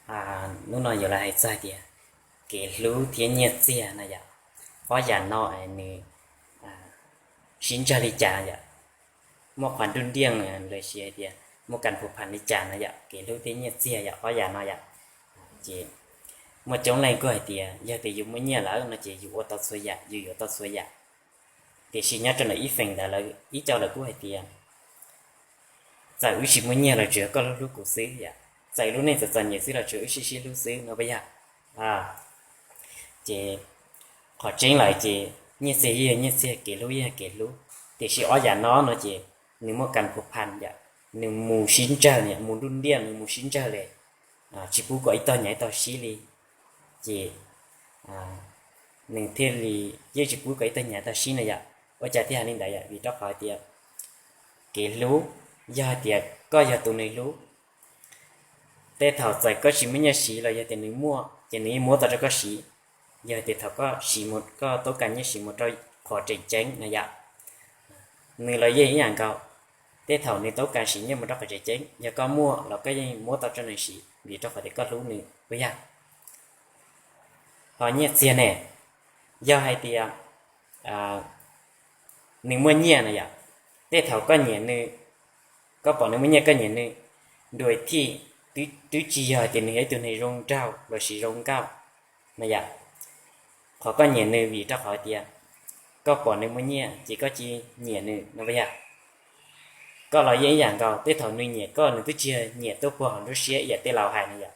Hnub no yuav los hais txog tias kev hlub thiab nyiaj txiag no yom, ob yam no nws sib ntsawg li cas yom, muaj qhov nruj nriaj los sis hais tias muaj kas phu phas li cas no yom, kev hlub thiab nyiaj txiag yom, ob yam no yom. Ces muaj coob leej kuj hais tias yog tias yus muaj nyiaj lawm no ces yus ua tau txhua yam, yus yuav tau txhua yam. Tiam sis nyob rau ntawm ib feem ntawd lawv ib co lawv kuj hais tias txawm wb tsis muaj nyiaj los tsuas yog koj hlub hlub kuv xwb yom, txawm lub neej txom txom nyem xwb los tsuas yog wb sib sib hlub xwb no puas yog? Ces qhov tseeb lawm ces nyiaj txiag yeej yog nyiaj txiag, kev hlub yeej yog kev hlub, tiam sis ob yam no no ces nws muaj kas phu phas yom, nws mus sib ntsawg, mus nruj nriaj, nws mus sib ntsawg li, tsis pub kom ib tog nyiam ib tog sib li. Ces nws thiaj li yeej tsis pub kom ib tog nyiam ib tog sib no yom. Ua cas thiaj hais li ntawd yom? Vim rau qhov tias kev hlub, yog hais tias koj yog tus nws hlub, tej thaum txawm koj tsis muaj nyiaj siv los yog tias nws muaj ces nws yeej muab tau rau koj siv. Yog tias thaum koj siv mus, koj toob kas nyiaj siv mus rau qhov tseem ceeb na yom, nws los yeej ib yam nkaus. Tej thaum nws toob kas siv nyiaj mus rau qhov tseem ceeb, yog koj muaj los koj yeej muab tau rau nws siv vim rau qhov tias koj hlub nws puas yog? Ho nyiaj txiag ne, yog hais tias nws muaj nyiaj na yom, tej thaum koj nyiam nws, koj pom nws muaj nyiaj koj nyiam nws, dua thij twb tsis yog tias nws yog ib tug neeg zoo nraug los sis zoo nkauj na yom. Qhov koj nyiam nws vim rau qhov tias koj pom nws muaj nyiaj ces koj cia nyiam nws no puas yog? Koj los yeej ib yam nkaus, tej thaum nws nyiam koj nws twb tsis yog nyiam tuaj puag hauv nruab siab ib yam tej laus hais na yom.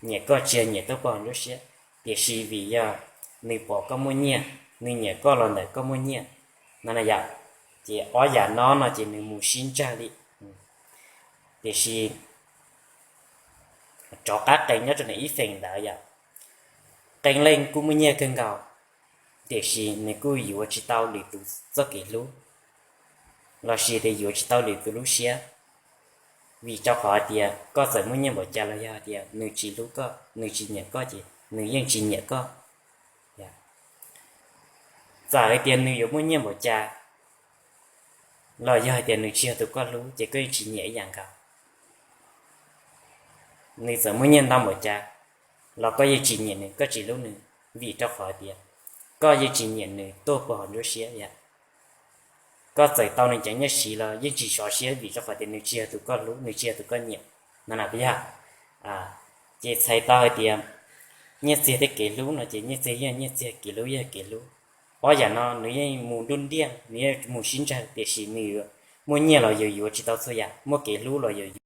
Nyiam koj tsis yog nyiam tuaj puag hauv nruab siab, tiam sis vim yog nws pom koj muaj nyiaj, nws nyiam koj los ntawm koj muaj nyiaj no na yom. Ces ob yam no no ces nws mus sib ntsawg li. Tiam sis rov qab qee nyob rau ntawm ib feem ntawd yom, qee leej kuj muaj nyiaj kawg nkaus, tiam sis nws kuj yuav tsis tau lwm tus txoj kev hlub, los sis tias yuav tsis tau lwm tus lub siab. Vim rau qhov hais tias koj txawm muaj nyiaj npaum cas los yog hais tias nws tsis hlub koj, nws tsis nyiam koj ces nws yeej tsis nyiam koj. Txawm hais tias nws yuav muaj nyiaj npaum cas los yog hais tias nws tsis yog tus koj hlub ces koj yeej tsis nyiam ib yam nkaus. Nws txawm muaj nyiaj ntau npaum cas los koj yeej tsis nyiam nws, koj tsis hlub nws, vim rau qhov hais tias koj yeej tsis nyiam nws tuaj puag hauv nruab siab yom. Koj txawm tau nws cov nyiaj siv los yeej tsis sov siab vim rau qhov tias nws tsis yog tus koj hlub, nws tsis yog tus koj nyiam no na puas yog? Ces txhais tau hais tias nyiaj txiag thiab kev hlub no ces nyiaj txiag yog nyiaj txiag, kev hlub yog kev hlub. Ob yam no nws yeej mus nruj nriaj, nws yeej mus sib ntsawg, tiam sis nws muaj nyiaj los yus yuav tsis tau txhua yam, muaj kev hlub los yus